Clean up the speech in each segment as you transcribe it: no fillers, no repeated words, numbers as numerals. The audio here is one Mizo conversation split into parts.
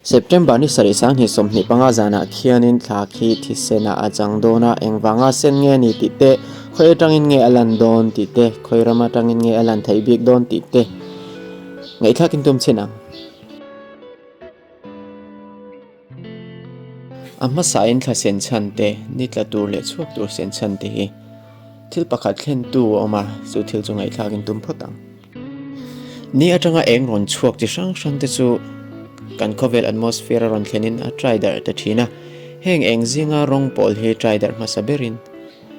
September ni sarih 2025 zanah khianin thla khi thisenah a chang dawn a, engvanga sen nge ni tih te, khawi atangin nge a lan dawn tih te, khawi ram atangin nge a lan theih bik dawn tih te ngaihthlakin tum chhin ang. A hmasain thla sen chhan te, ni tla tur leh chhuak tur sen chhan te hi thil pakhat thlentu a awm a, chu thil chu ngaihthlakin tum phawt ang. Ni atanga eng rawn chhuak chi hrang hrang te chu kan khawvel atmosphere a rawn thlenin a try darh ta thin a, heng eng zinga rawng pawl hi try darh hmasa berin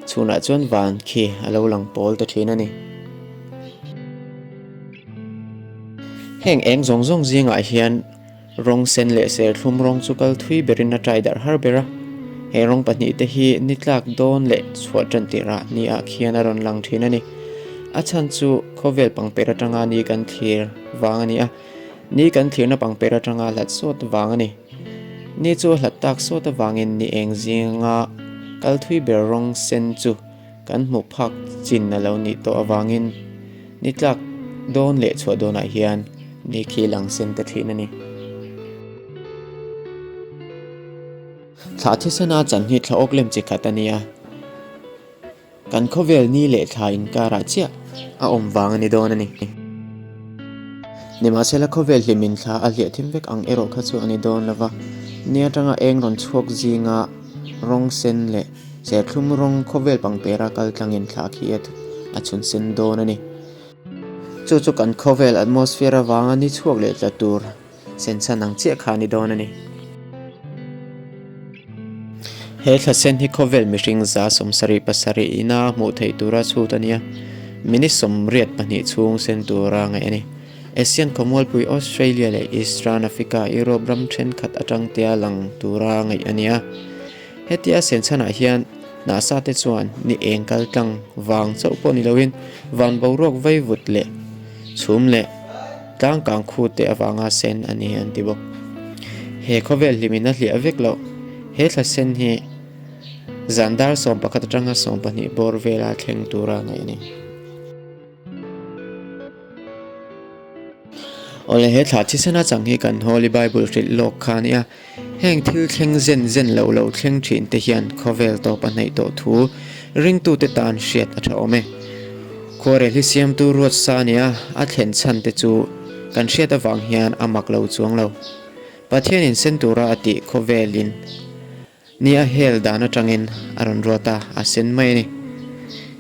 chhunah chuan van khi a lo lang pawl ta thin a ni. Heng eng zawng zawng zingah hian Rawng sen leh serthlum rawng chu kal thui berin a ṭai darh har ber a, he rawng pahnihte hi ni tlak dawn leh chhuah ṭan tirhah ni ah khian a rawn lang ṭhin a ni. A chhan chu khawvel pangper aṭanga ni kan thlir vang a ni a, ni kan thlirna pangper aṭanga hlat sawt vang a ni. Ni chu a hlat tak sawt avangin ni eng zinga kal thui ber rawng sen chu kan hmuh phak chin a lo nih tawh avangin ni tlak dawn leh chhuah dawnah hian ni khi lang sen ta thin a ni. Thla thisena chan hi thla awk lem chi khat a ni a, kan khawvel ni leh thla inkarah chiah a awm vang a ni dawn a ni. Nimahsela khawvel hlimin thla a hliah thim vek ang erawh kha chu a ni dawn lova, ni atanga eng rawn chhuak zinga rawng sen leh Serthlum rawng khawvel pangpera kal tlangin thla khi a chhun sen dawn a ni. Chu chu kan khawvel atmosphere avanga ni chhuak leh tla tur sen chhan ang chiah kha a ni dawn a ni. He thla sen hi khawvel mihring 77 ina hmuh theih tura chhut a ni a, minute 82 chhung sen tura ngaih a ni. Asian khawmualpui Australia leh Eastern Africa, Europe ram thenkhat atang tia lang tura ngaih a ni a. Hetia senchhanah hian NASA te chuan ni eng kal tlang vang chauh pawh ni loin van boruak vaivut leh chhum leh tlang kang khu te avanga sen a ni an ti bawk. He khawvel hlimin a hliah vek loh. He thla sen hi zan dar 11 atanga 12 bawr vela thleng tura ngaih a ni. Awle he thla thisena chang hi kan Holy Bible hrilh lawk kha a nia. Heng thil thleng zen zen lo lo thleng thin te hian khawvel tawp a hnaih tawh thu ringtute tan hriat a tha awm e. Khuarel hi siamtu ruat sa a nia, a thlen chhan te chu kan hriat avang hian a mak lo chuang lo. Pathianin sen tura a tih khawvelin Ni a hel dan atangin a rawn ruat a, a sen mai a ni.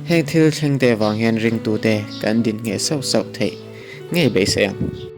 Heng thil thleng te avang hian ringtute kan din ngheh sauh sauh theih ngei beisei ang.